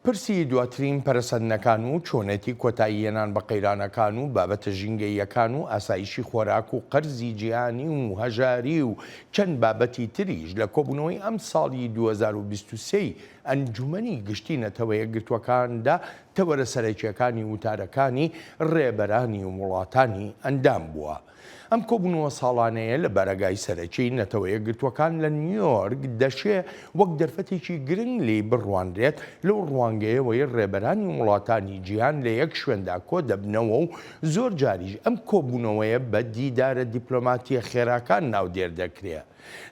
پرسی دواترین پەرەسەندنەکان و چۆنێتی کۆتاییهێنان بە قەیرانەکان و بابەتە ژینگەییەکان و ئاسایشی خۆراک و قەرزی جیهانی و هەژاری و چەند بابەتی تریش لە کۆبوونەوەی ئەمساڵی 2023 ی ئەنجومەنی گشتی نەتەوەیەکگرتووەکاندا تەوەرە سەرەکییەکانی وتارەکانی ڕێبەرانی وڵاتانی ئەندام بووە. ئەم کۆبوونەوە ساڵانەیە لە بارەگای سەرەکیی نەتەوە یەکگرتووەکان لە نیویۆرک دەشێ وەک دەرفەتێکی گرنگ لێی بڕوانرێت لەو ڕوانگەیەوەی ڕێبەرانی وڵاتانی جیهان لە یەک شوێندا کۆدەبنەوە و زۆر جاریش ئەم کۆبوونەوەیە بە دیدارە دیپلۆماتییە خێراکان ناودێر دەکرێ.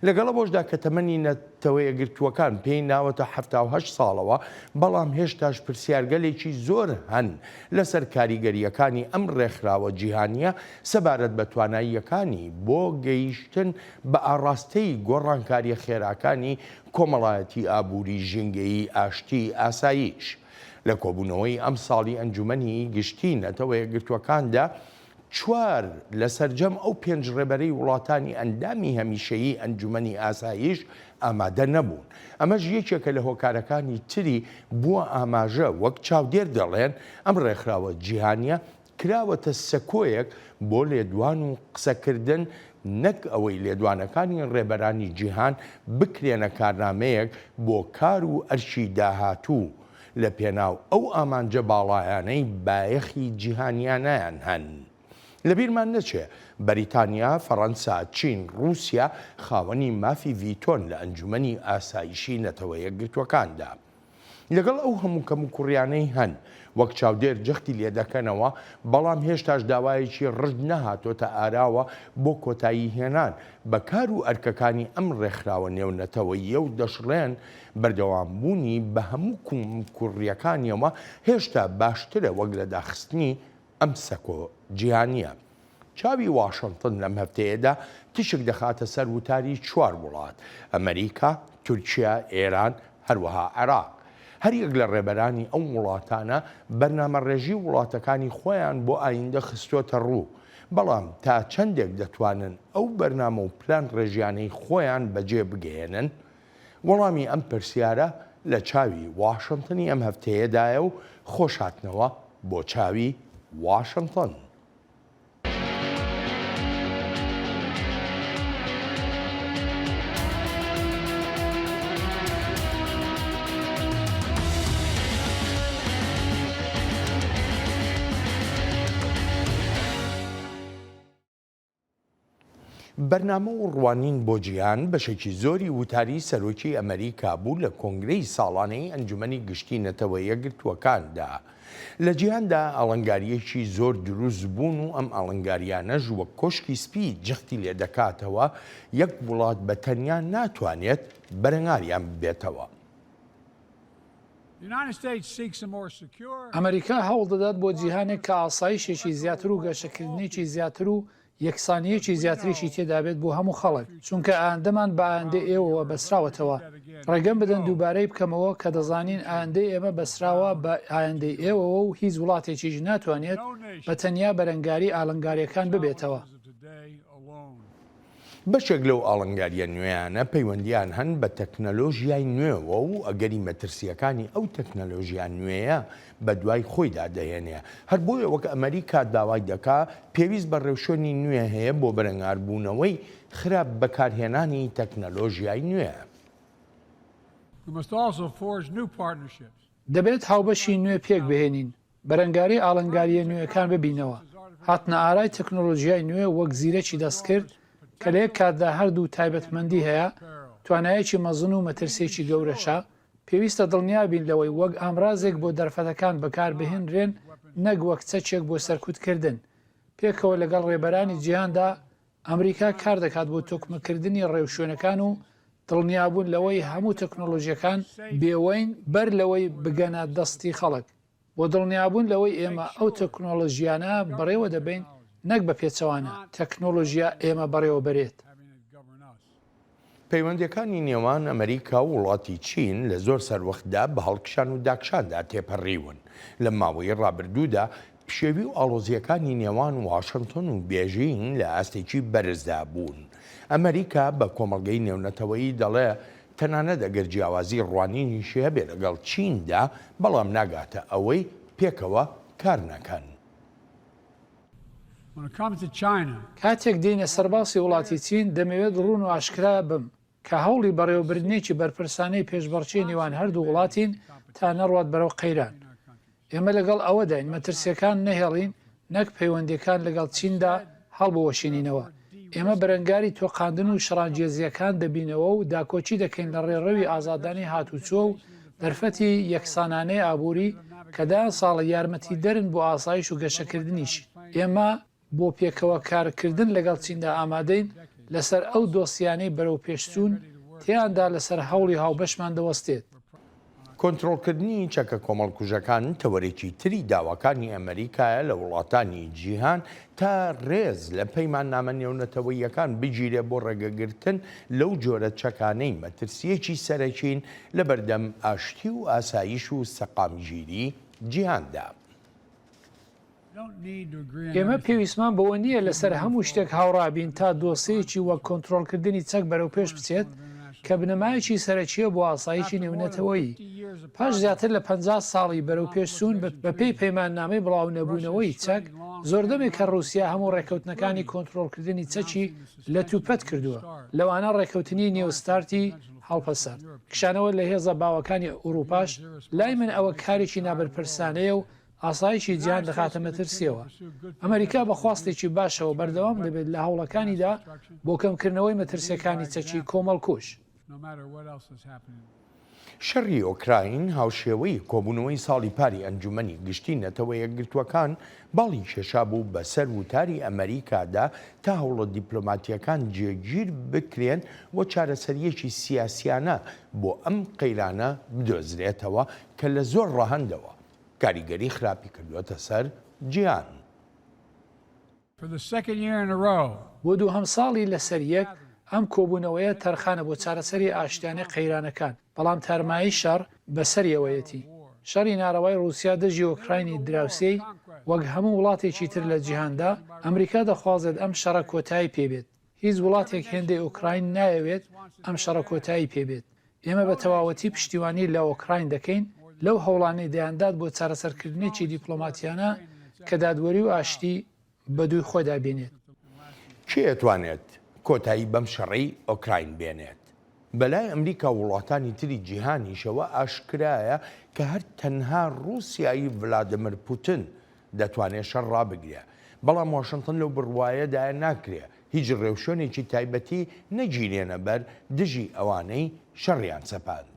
لەگەڵ ئەوەشدا کە تەمەنی نەتەوەیەکگرتووەکان پێی ناوەتە 78 ساڵەوە، بەڵام هێشتاش پرسیارگەلێکی زۆر هەن لەسەر کاریگەرییەکانی ئەم ڕێکخراوە جیهانییە سەبارەت بە تواناییەکانی بۆ گەیشتن بە ئاڕاستەی گۆڕانکارییە خێراکانی کۆمەڵایەتی، ئابووری، ژینگەیی، ئاشتی، ئاسایش. لە کۆبوونەوەی ئەمساڵی ئەنجومەنی گشتی نەتەوەیەکگرتووەکاندا، چوار لە سەرجەم ئەو پێنج ڕێبەرەی وڵاتانی ئەندامی هەمیشەیی ئەنجومەنی ئاسایش ئامادە نەبوون. ئەمەش یەکێکە لە هۆکارەکانی تری بووە ئاماژە، وەک چاودێر دەڵێن ئەم ڕێکخراوە جیهانییە کراوەتە سەکۆیەک بۆ لێدوان و قسەکردن نەک ئەوەی لێدوانەکانی ڕێبەرانی جیهان بکرێنە کارنامەیەک بۆ کار و ئەرکی داهاتوو. لە پێناو ئەو ئامانجە باڵایانەی بایەخی جیهانیانەیان هەن. لەبیرمان نەچێ بەریتانیا، فەڕەنسا، چین، ڕووسیا خاوەنی مافی ڤیتۆن لە ئەنجومەنی ئاسایشی نەتەوە یەکگرتووەکاندا. لەگەڵ ئەو هەموو کەموکوڕیانەی هەن، وەک چاودێر جەختی لێدەکەنەوە، بەڵام هێشتاش داوایەکی ڕژد نەهاتۆتە ئاراوە بۆ کۆتایی هێنان بە کار و ئەرکەکانی ئەم ڕێکخراوە نێونەتەوەییە و دەشڵێن بەردەوامبوونی بە هەموو کەموکوڕییەکانیەوە هێشتا باشترە وەک لە داخستنی ئەم سەکۆ جیهانییە. چاوی واشنتن لەم هەفتەیەدا تیشک دەخاتە سەر وتاری چوار وڵات، ئەمەریکا، تورکیا، ئێران، هەروەها عێراق. هەریەک لە ڕێبەرانی ئەو وڵاتانە بەرنامەڕێژی وڵاتەکانی خۆیان بۆ ئایندە خستۆتە ڕوو، بەڵام تا چەندێک دەتوانن ئەو بەرنامە و پلانڕێژیانەی خۆیان بەجێ بگەیەنن؟ وەڵامی ئەم پرسیارە لە چاوی واشنتنی ئەم هەفتەیەدایە و خۆشهاتنەوە بۆ چاوی واشنتن. بەرنامە و ڕوانین بۆ جیهان بەشێکی زۆری وتاری سەرۆکی ئەمەریکا بوو لە کۆنگرەی ساڵانەی ئەنجومەنی گشتی نەتەوە یەکگرتووەکاندا. لە جیهاندا ئاڵنگارییەکی زۆر دروست بوون و ئەم ئاڵنگارییانەش وەک کۆشکی سپی جەختی لێدەکاتەوە یەک وڵات بە تەنیا ناتوانێت بەرەنگاریان ببێتەوە. ئەمەریکا هەوڵدەدات بۆ جیهانێک کە ئاسایشێکی زیاتر و گەشەکردنێکی زیاتر و یەکسانییەکی زیاتریشی تێدابێت بۆ هەموو خەڵک، چونکە ئایندەمان بە ئایندەی ئێوەوە بەستراوەتەوە. ڕێگەم بدەن دووبارەی بکەمەوە کە دەزانین ئایندەی ئێمە بەستراوە بە ئایندەی ئێوەوە و هیچ وڵاتێکیش ناتوانێت بە تەنیا بەرەنگاری ئالنگارییەکان ببێتەوە. بەشێک لەو ئاڵنگارییە نوێیانە پەیوەندییان هەن بە تەکنەلۆژیای نوێوە و ئەگەری مەترسییەکانی ئەو تەکنەلۆژیا نوێیە بەدوای خۆیدا دەهێنێ. هەر بۆیە وەک ئەمەریکا داوای دەکا، پێویست بە ڕێوشوێنی نوێ هەیە بۆ بەرەنگاربوونەوەی خراپ بەکارهێنانی تەکنەلۆژیای نوێ. دەبێت هاوبەشی نوێ پێکبهێنین، بەرەنگاری ئاڵنگارییە نوێیەکان ببینەوە، هاتنەئارای تەکنۆلۆژیای نوێ وەک زیرەکی دەستکرد کە لە یەک کاتدا هەردوو تایبەتمەندی هەیە، توانایەکی مەزن و مەترسییەکی گەورەشە، پێویستە دڵنیابین لەوەی وەک ئامرازێک بۆ دەرفەتەکان بەکاربهێنرێن نەک وەک چەکێک بۆ سەرکوتکردن. پێکەوە لەگەڵ ڕێبەرانی جیهاندا، ئەمریکا کاردەکات بۆ تۆکمەکردنی ڕێوشوێنەکان و دڵنیابوون لەوەی هەموو تەکنۆلۆژیەکان بێوەین بەر لەوەی بگەنە دەستی خەڵک، بۆ دڵنیابوون لەوەی ئێمە ئەو تەکنۆلۆژیانە بەڕێوە دەبەین نەک بە پێچەوانە تەکنۆلۆژیا ئێمە بەڕێوە بەرێت. پەیوەندییەکانی نێوان ئەمەریکا و وڵاتی چین لە زۆر سەروەختدا بە هەڵکشان و داکشاندا تێپەڕیون. لەم ماوەی ڕابردوودا پشێوی و ئاڵۆزییەکانی نێوان واشنتۆن و بێژینگ لە ئاستێکی بەرزدا بوون. ئەمەریکا بە کۆمەڵگەی نێونەتەوەیی دەڵێ. تەنانەت ئەگەر جیاوازی ڕوانینیشی هەبێ لەگەڵ چیندا، بەڵام ناگاتە ئەوەی پێکەوە کار نەکەن. کاتێک دێینە سەر باسی وڵاتی چین، دەمەوێت ڕوون و ئاشکرا بم کە هەوڵی بەڕێوەبردنێکی بەرپرسانەی پێشبڕکێی نێوان هەردوو وڵاتین تا نەڕوات بەرەو قەیران. ئێمە لەگەڵ ئەوەداین مەترسییەکان نەهێڵین نەک پەیوەندییەکان لەگەڵ چیندا هەڵبوەشێنینەوە. ئێمە بەرەنگاری تۆقاندن و شەڕانگێزییەکان دەبینەوە و داکۆکی دەکەین لە ڕێڕەوی ئازادانەی هاتوچۆ و دەرفەتی یەکسانانەی ئابووری کە دەیان ساڵە یارمەتیدەرن بۆ ئاسایش و گەشەکردنیشی. ئێمە بۆ پێکەوە کارکردن لەگەڵ چیندا ئامادەین لەسەر ئەو دۆسیانەی بەرەوپێشچوون تێیاندا لەسەر هەوڵی هاوبەشمان دەوەستێت. کۆنترۆڵکردنی چەکە کۆمەڵکوژەکان تەوەرێکی تری داواکانی ئەمەریکایە لە وڵاتانی جیهان تا ڕێز لە پەیماننامە نێونەتەوەییەکان بگیرێ بۆ ڕێگەگرتن لەو جۆرە چەکانەی مەترسییەکی سەرەکین لەبەردەم ئاشتی و ئاسایش و سەقامگیری جیهاندا. ئێمە پێویستمان بەوە نییە لەسەر هەموو شتێک هاوڕا بین تا دۆسێیەکی وەک کۆنترۆڵکردنی چەک بەرەوپێش بچێت کە بنەمایەکی سەرەکییە بۆ ئاسایشی نێونەتەوەیی. پاش زیاتر لە 50 ساڵی بەرەوپێشچوون بەپێی پەیماننامەی بڵاونەبوونەوەی چەک، زۆر دەمێکە ڕووسیا هەموو ڕێککەوتنەکانی کۆنترۆڵکردنی چەکی لەتوپەت کردووە، لەوانە ڕێککەوتنی نیو ستارتی هەڵپەسارد. کشانەوە لە هێزە باوەکانی ئەوروپاش، لای من ئەوە کارێکی نابەرپرسانەیە و ئاسایشی جیهان دەخاتە مەترسییەوە. ئەمەریکا بە خواستێکی باشەوە بەردەوام دەبێت لە هەوڵەکانیدا بۆ کەمکردنەوەی مەترسییەکانی چەکی کۆمەڵکوژ. شەڕی ئۆکراین هاوشێوەی کۆبوونەوەی ساڵی پاری ئەنجومەنی گشتی نەتەوە یەکگرتووەکان باڵی کێشابوو بەسەر وتاری ئەمەریکادا تا هەوڵە دیپلۆماتییەکان جێگیر بکرێن و چارەسەرییەکی سیاسیانە بۆ ئەم قەیرانە بدۆزرێتەوە کە لە زۆر ڕەهەندەوە کاریگەری خراپی کردووەتە سەر جیهان. بۆ دووهەم ساڵی لەسەر یەک، ئەم کۆبوونەوەیە تەرخانە بۆ چارەسەری ئاشتیانەی قەیرانەکان، بەڵام تارمایی شەڕ بەسەریەوەیەتی. شەڕی ناڕەوای ڕووسیا دژی ئۆکراینی دراوسێی، وەک هەموو وڵاتێکی تر لە جیهاندا، ئەمریکا دەخوازێت ئەم شەڕە کۆتایی پێ بێت. هیچ وڵاتێک هێندەی ئۆکراین نایەوێت ئەم شەڕە کۆتایی پێ بێت. ئێمە بە تەواوەتی پشتیوانی لە ئۆکراین دەکەین لەو هەوڵانەی دەیاندات بۆ چارەسەرکردنێکی دیپلۆماتیانە کە دادوەری و ئاشتی بەدووی خۆیدا بێنێت. کێ ئەتوانێت کۆتایی بەم شەڕەی ئۆکراین بێنێت؟ بەلای ئەمریکا و وڵاتانی تری جیهانیشەوە ئاشکرایە کە هەر تەنها ڕووسیای ڤلادیمیر پوتن دەتوانێ شەڕ ڕابگرێ، بەڵام واشنتن لەو بڕوایەدایە ناکرێ هیچ ڕێوشوێنێکی تایبەتی نەگیرێنە بەر دژی ئەوانەی شەڕیان سەپاند.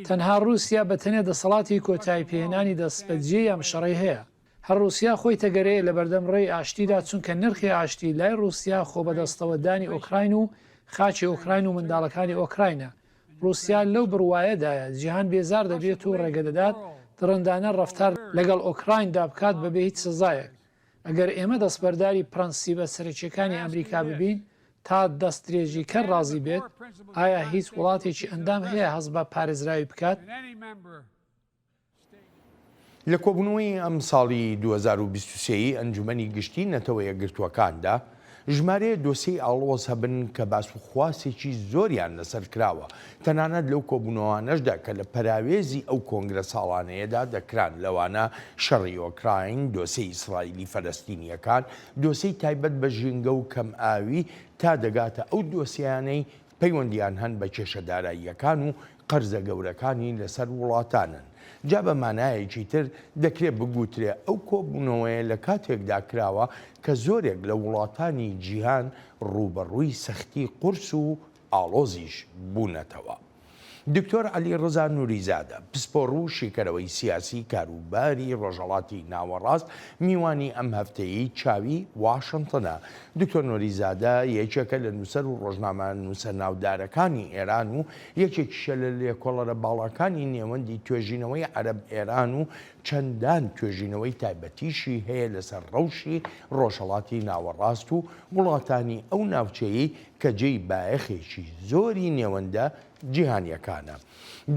تەنها ڕووسیا بە تەنێ دەسەڵاتی کۆتاییپێهێنانی دەستبەجێی ئەم شەڕەی هەیە. هەر ڕووسیا خۆی تەگەرەیە لەبەردەم ڕێی ئاشتیدا چونکە نرخی ئاشتی لای ڕووسیا خۆبەدەستەوەدانی ئۆکراین و خاکی ئۆکراین و منداڵەکانی ئۆکراینە ڕووسیا لەو بڕوایەدایە جیهان بێزار دەبێت و ڕێگەدەدات دڕندانە ڕەفتار لەگەڵ ئۆکرایندا بکات بەبێ هیچ سزایەک. ئەگەر ئێمە دەستبەرداری پرەنسیبە سەرەکییەکانی ئەمریکا ببین تا دەستدرێژیکەر ڕازی بێت، ئایا هیچ وڵاتێکی ئەندام هەیە هەست بە پارێزراوی بکات؟ لە کۆبوونەوەی ئەمساڵی 2023 ی ئەنجومەنی گشتی نەتەوە یەکگرتووەکاندا، ژمارەیە دۆسیەی ئاڵۆز هەبن کە باس و خواسێکی زۆریان لەسەر کراوە، تەنانەت لەو کۆبوونەوانەشدا کە لە پەراوێزی ئەو کۆنگرە ساڵانەیەدا دەکران، لەوانە شەڕی ئۆکراین، دۆسێی ئیسرائیلی فەلەستینییەکان، دۆسێی تایبەت بە ژینگە و کەمئاوی، تا دەگاتە ئەو دۆسیانەی پەیوەندیان هەن بە کێشە داراییەکان و قەرزە گەورەکانی لەسەر وڵاتانن. جا بە مانایەکی تر دەکرێ بگوترێ ئەو کۆبوونەوەیە لە کاتێکدا کراوە کە زۆرێک لە وڵاتانی جیهان ڕووبەڕووی سەختی قورس و ئاڵۆزیش بوونەتەوە. دکتۆر عەلی ڕەزا نوریزادە، پسپۆڕ و شیکەرەوەی سیاسی کاروباری ڕۆژهەڵاتی ناوەڕاست، میوانی ئەم هەفتەیەی چاوی واشنتنە. دکتۆر نوریزادە یەکێکە لە نووسەر و ڕۆژنامەنووسە ناودارەکانی ئێران و یەکێکیشە لە لێکۆڵەرە باڵاکانی نێوەندی توێژینەوەی عەرەب ئێران و چەندان توێژینەوەی تایبەتیشی هەیە لەسەر ڕەوشی ڕۆژهەڵاتی ناوەڕاست و وڵاتانی ئەو ناوچەیەی کە جێی بایەخێکی زۆری نێوەندە. جیهانیەکانە.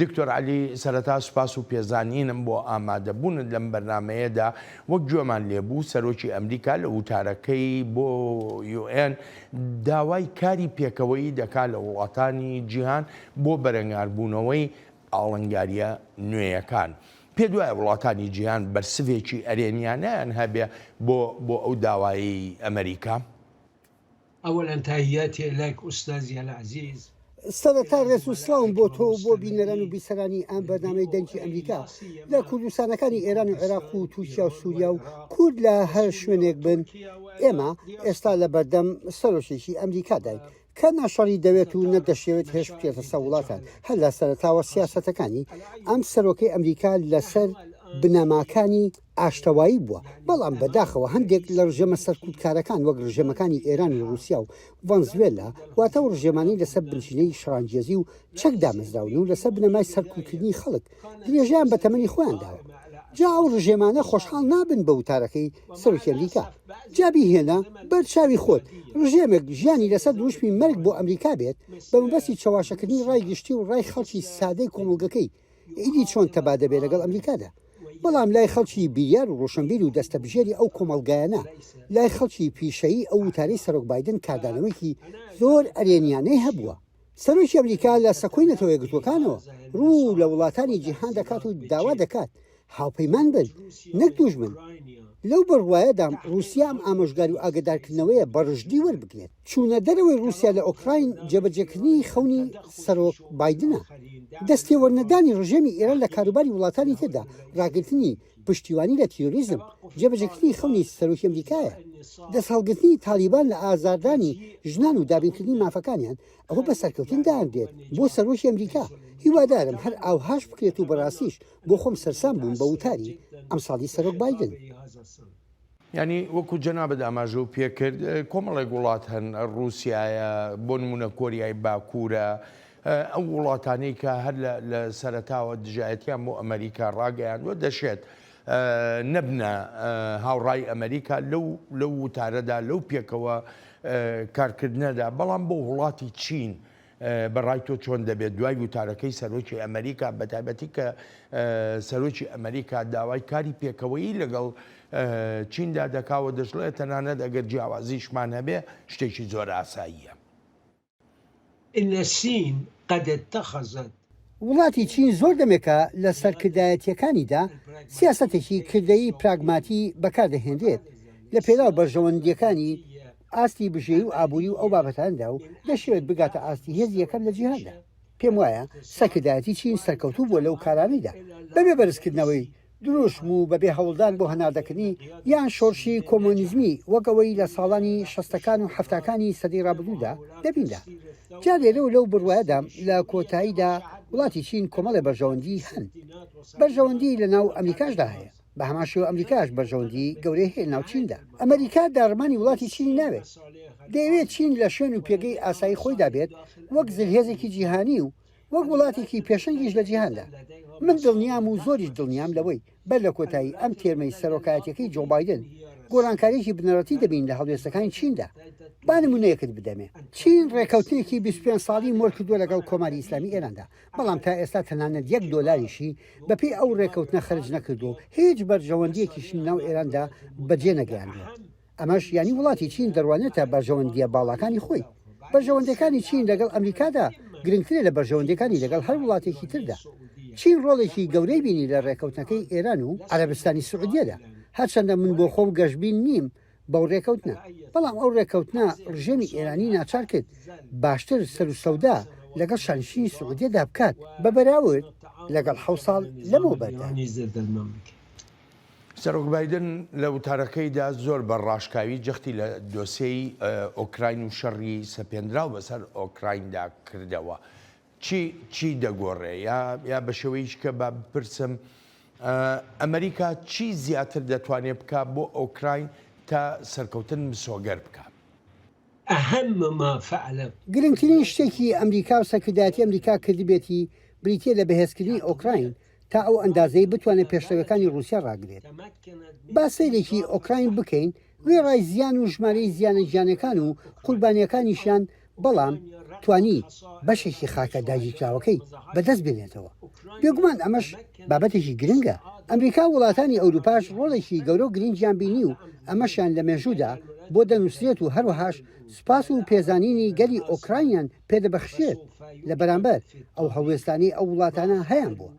دکتۆر عەلی سەرەتا سوپاس و پێزانینم بۆ ئامادەبوونت لەم بەرنامەیەدا، وەک گوێمان لێبوو سەرۆکی ئەمریکا لە وتارەکەی بۆ یوئێن داوای کاری پێکەوەیی دەکات لە وڵاتانی جیهان بۆ بەرەنگاربوونەوەی ئاڵنگارییە نوێیەکان. پێت وایە وڵاتانی جیهان بەرسڤێکی ئەرێنیانەیان هەبێ بۆ بۆ ئەو داوایەی ئەمریکا؟ اولا تحیاتی لک استاذی العزیز. سەرەتا ڕێز و سڵاوم بۆ تۆ و بۆ بینەران و بیسەرانی ئەم بەرنامەی دەنگی ئەمریکا لە کوردستانەکانی ئێران و عێراق و تورکیا و سووریا و کورد لە هەر شوێنێک بن ئێمە ئێستا لە بەردەم سەرۆکێکی ئەمریکاداین کە نە شەڕی دەوێت و نە دەشیەوێت هێرش بکرێتە سەر وڵاتان، هەر لە سەرەتاوە سیاسەتەکانی ئەم سەرۆکەی ئەمریکا لەسەر بنەماکانی ئاشتەوایی بووە، بەڵام بەداخەوە هەندێک لە ڕژێمە سەرکوتکارەکان وەک ڕژێمەکانی ئێران و ڕووسیا و ڤەنزوێلا، واتە ئەو ڕژێمانەی لەسەر بنچینەی شەڕانگێزی و چەک دامەزراون و لەسەر بنەمای سەرکوتکردنی خەڵک درێژەیان بە تەمەنی خۆیان داوە. جا ئەو ڕژێمانە خۆشحاڵ نابن بە وتارەکەی سەرۆکی ئەمریکا. جا بیهێنە بەر چاوی خۆت ڕژێمێک ژیانی لەسەر دروشمی مەرگ بۆ ئەمریکا بێت بە مەبەستی چەواشەکردنی ڕای گشتی و ڕای خەڵکی سادەی کۆمەڵگەکەی ئیدی چۆن تەبا دەبێت لەگەڵ ئەمریکادا. بەڵام لای خەڵکی بیریار و ڕۆشنبیر و دەستەبژێری ئەو کۆمەڵگایانە، لای خەڵکی پیشەیی ئەو وتارەی سەرۆک بایدن کاردانەوەیەکی زۆر ئەرێنیانەی هەبووە. سەرۆکی ئەمریکا لە سەکۆی نەتەوەیەکگرتووەکانەوە ڕوو لە وڵاتانی جیهان دەکات و داوا دەکات هاوپەیمان بن نەک دوژمن. لەو بڕوایەدام ڕووسیا ئەم ئامۆژگاری و ئاگەدارکردنەوەیە بە ڕژدی وەربگرێت. چوونە دەرەوەی ڕووسیا لە ئۆکراین جێبەجێکردنی خەونی سەرۆک بایدنە. دەستێوەرنەدانی ڕژێمی ئێران لە کاروباری وڵاتانی تردا، ڕاگرتنی پشتیوانی لە تیرۆریزم، جێبەجێکردنی خەونی سەرۆکی ئەمریکایە. دەستهەڵگرتنی تاڵیبان لە ئازاردانی ژنان و دابینکردنی مافەکانیان، ئەوە بە سەرکەوتن دائەنرێت بۆ سەرۆکی ئەمریکا. هیوادارم هەر ئاوهاش بکرێت و بەڕاستیش بۆ خۆم سەرسام بووم بە وتاری ئەمساڵی سەرۆک بایدن. یانی وەکو جەنابت ئاماژەو پێکرد کۆمەڵێک وڵات هەن ڕووسیایە بۆ نمونە کۆریای باکوورە ئەو وڵاتانەی کە هەر لە سەرەتاوە دژایەتیان بۆ ئەمریکا ڕاگەیاندوە دەشێت نەبنە هاوڕای ئەمریکا لەو لەو وتارەدا لەو پێکەوە کارکردنەدا بەڵام بۆ وڵاتی چین بە ڕای تۆ چۆن دەبێت دوای وتارەکەی سەرۆکی ئەمریکا بەتایبەتی کە سەرۆکی ئەمریکا داوای کاری پێکەوەیی لەگەڵ چیندا دەکا و دەشڵێت تەنانەت ئەگەر جیاوازیشمان هەبێ شتێکی زۆر ئاساییە. ان الصین قد اتخذت. وڵاتی چین زۆر دەمێکە لە سەرکردایەتییەکانیدا سیاسەتێکی کردەیی پراگماتی بەکاردەهێنرێت لە پێناو بەرژەوەندییەکانی ئاستی بژێوی و ئابووری و ئەو بابەتانەدا و دەشیەوێت بگاتە ئاستی هێزی یەکەم لە جیهاندا. پێم وایە سەرکردایەتی چین سەرکەوتوو بووە لەو کارانەیدا بەبێ بەرزکردنەوەی دروشم و بەبێ هەوڵدان بۆ هەناردەکردنی یان شۆڕشی کۆمۆنیزمی وەک ئەوەی لە ساڵانی شەستەکان و حەفتاکانی سەدەی ڕابردوودا دەبینرا. جا لێرە و لەو بڕوایەدام لە کۆتاییدا وڵاتی چین کۆمەڵێ بەرژەوەندی هەن. بەرژەوەندی لە ناو ئەمریکاشدا هەیە. بە هەمان شێوە ئەمریکاش بەرژەوەندی گەورەی هەیە لەناو چیندا. ئەمریکا داڕمانی وڵاتی چینی ناوێت. دەیەوێت چین لە شوێن و پێگەی ئاسایی خۆیدا بێت وەک زلهێزێکی جیهانی و وەک وڵاتێکی پێشەنگیش لە جیهاندا. من دڵنیام و زۆریش دڵنیام لەوەی بەر لە کۆتایی ئەم تێرمەی سەرۆکایەتیەکەی جۆ بایدن، گۆڕانکارییەکی بنەڕەتی دەبینین لە هەڵوێستەکانی چیندا. با نمونەیەکت بدەمێ. چین ڕێکەوتنێکی 25 ساڵی مۆر کردووە لەگەڵ کۆماری ئیسلامی ئێراندا، بەڵام تا ئێستا تەنانەت یەک دۆلاریشی بەپێی ئەو ڕێکەوتنە خەرج نەکردووە و هیچ بەرژەوەندییەکیشی لەناو ئێراندا بەجێ نەگەیاندووە. ئەمەش یانی وڵاتی چین دەڕوانێتە بەرژەوەندییە باڵاکانی خۆی. بەرژەوەندییەکانی چین لەگەڵ ئەمریکادا گرنگترە لە بەرژەوەندییەکانی لەگەڵ هەر وڵاتێکی تردا. چین ڕۆڵێکی گەورەی بینی لە ڕێکەوتنەکەی ئێران و عەرەبستانی سعودیەدا. هەرچەندە من بۆ خۆم گەشبین نیم بەو ڕێکەوتنە، بەڵام ئەو ڕێکەوتنە ڕژێمی ئێرانی ناچار کرد باشتر سەروسەودا لەگەڵ شانشینی سعودیەدا بکات بە بەراورد لەگەڵ حەوت ساڵ لەمەوبەردا. سەرۆک بایدن لە وتارەکەیدا زۆر بە ڕاشکاوی جەختی لە دۆسێی ئۆکراین و شەڕی سەپێنراو بەسەر ئۆکرایندا کردەوە. چی چی دەگۆڕێ یا یا بە شێوەیەکی کە با بپرسم ئەمریکا چی زیاتر دەتوانێت بکا بۆ ئۆکراین تا سەرکەوتن مسۆگەر بکا؟ اهم ما فعله. گرنگترین شتێکی ئەمریکا و سەرکردایەتی ئەمریکا کردبێتی بریتییە لە بەهێزکردنی ئۆکراین تا ئەو ئەندازەی بتوانێت پێشڕەویەکانی ڕووسیا ڕاگرێت. با سەیرێکی ئۆکراین بکەین، وێڕای زیان و ژمارەی زیانە گیانیەکان و قوربانیەکانیشیان، بەڵام. توانی بەشێکی خاکە داگیرکراوەکەی بەدەست بێنێتەوە. بێگومان ئەمەش بابەتێکی گرنگە. ئەمریکا و وڵاتانی ئەوروپاش ڕۆڵێکی گەورە و گرنگیان بینی و ئەمەشیان لە مێژوودا بۆ دەنووسرێت و هەروەهاش سوپاس و پێزانینی گەلی ئۆکراینیان پێدەبەخشرێت لە بەرامبەر ئەو هەڵوێستانەی ئەو وڵاتانە هەیانبووە.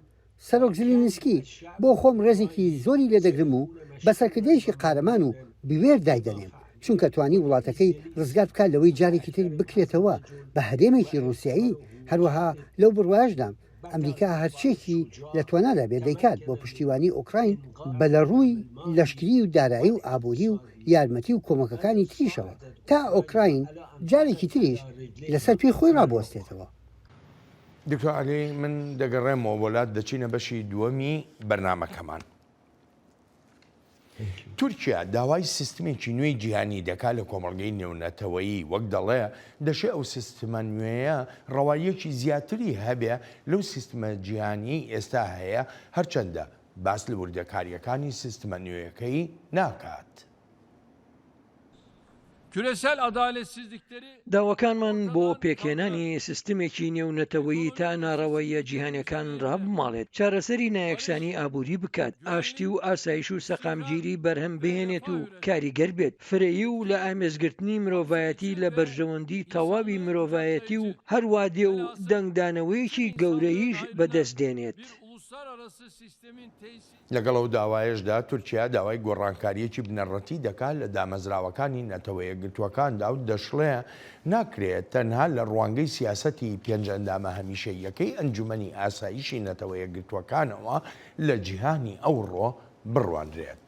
سەرۆک زلینسکی، بۆ خۆم ڕێزێکی زۆری لێدەگرم و بە سەرکردەیەکی قارەمان و بوێر دایدەنێم، چونکە توانی وڵاتەکەی ڕزگار بکات لەوەی جارێکی تر بکرێتەوە بە هەرێمێکی ڕووسیایی، هەروەها لەو بڕوایەشدام ئەمریکا هەرچییەکی لە توانادا بێت دەیکات بۆ پشتیوانی ئۆکراین بە لە ڕووی لەشکری و دارایی و ئابووری و یارمەتی و کۆمەکەکانی تریشەوە تا ئۆکراین جارێکی تریش لەسەر پێی خۆی ڕابوەستێتەوە. دکتۆر عەلی من دەگەڕێمەوە بۆ لات دەچینە بەشی دووەمی بەرنامەکەمان. تورکیا داوای سیستمێکی نوێی جیهانی دەکات لە کۆمەڵگەی نێونەتەوەیی، وەک دەڵێ دەشێ ئەو سیستمە نوێیە ڕەواییەکی زیاتری هەبێ لەو سیستمە جیهانیەی ئێستا هەیە، هەرچەندە باس لە وردەکارییەکانی سیستمە نوێیەکەی ناکات. داواکانمان بۆ پێکهێنانی سیستمێکی نێونەتەوەیی تا ناڕەواییە جیهانیەکان ڕابماڵێت، چارەسەری نایەکسانی ئابووری بکات، ئاشتی و ئاسایش و سەقامگیری بەرهەم بهێنێت و کاریگەر بێت، فرەیی و لە ئامێزگرتنی مرۆڤایەتی لە بەرژەوەندی تەواوی مرۆڤایەتی و هەروا دێ و دەنگدانەوەیەکی گەورەیش بەدەست دێنێت. لەگەڵ ئەو داوایەشدا تورکیا داوای گۆڕانکارییەکی بنەڕەتی دەکات لە دامەزراوەکانی نەتەوەیەکگرتووەکاندا و دەشڵێ ناکرێت تەنها لە ڕوانگەی سیاسەتی پێنج ئەندامە هەمیشەییەکەی ئەنجومەنی ئاسایشی نەتەوەیەکگرتووەکانەوە لە جیهانی ئەوڕۆ بڕوانرێت.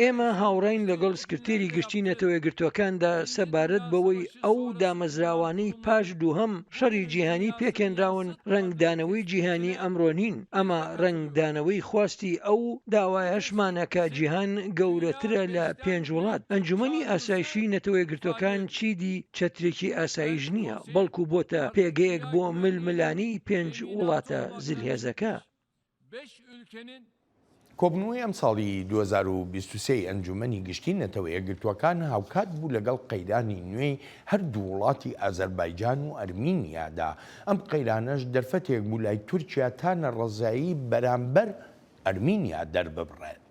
ئێمە هاوڕاین لەگەڵ سکرتێری گشتی نەتەوەیەکگرتووەکاندا سەبارەت بەوەی ئەو دامەزراوانەی پاش دووهەم شەڕی جیهانی پێکهێنراون ڕەنگدانەوەی جیهانی ئەمڕۆ نین، ئەمە ڕەنگدانەوەی خواستی ئەو داوایەشمانە کە جیهان گەورەترە لە پێنج وڵات. ئەنجومەنی ئاسایشی نەتەوەیەکگرتووەکان چیدی چەترێکی ئاسایش نییە، بەڵکو بۆتە پێگەیەک بۆ ململانێی پێنج وڵاتە زلهێزەکە. کۆبوونەوەی ئەمساڵی 2023 ی ئەنجوومەنی گشتی نەتەوە یەکگرتووەکان هاوکات بوو لەگەڵ قەیرانی نوێی هەردوو وڵاتی ئازەربایجان و ئەرمینیادا، ئەم قەیرانەش دەرفەتێک بوو لای تورکیا تا نەڕەزایی بەرامبەر ئەرمینیا دەرببڕێت.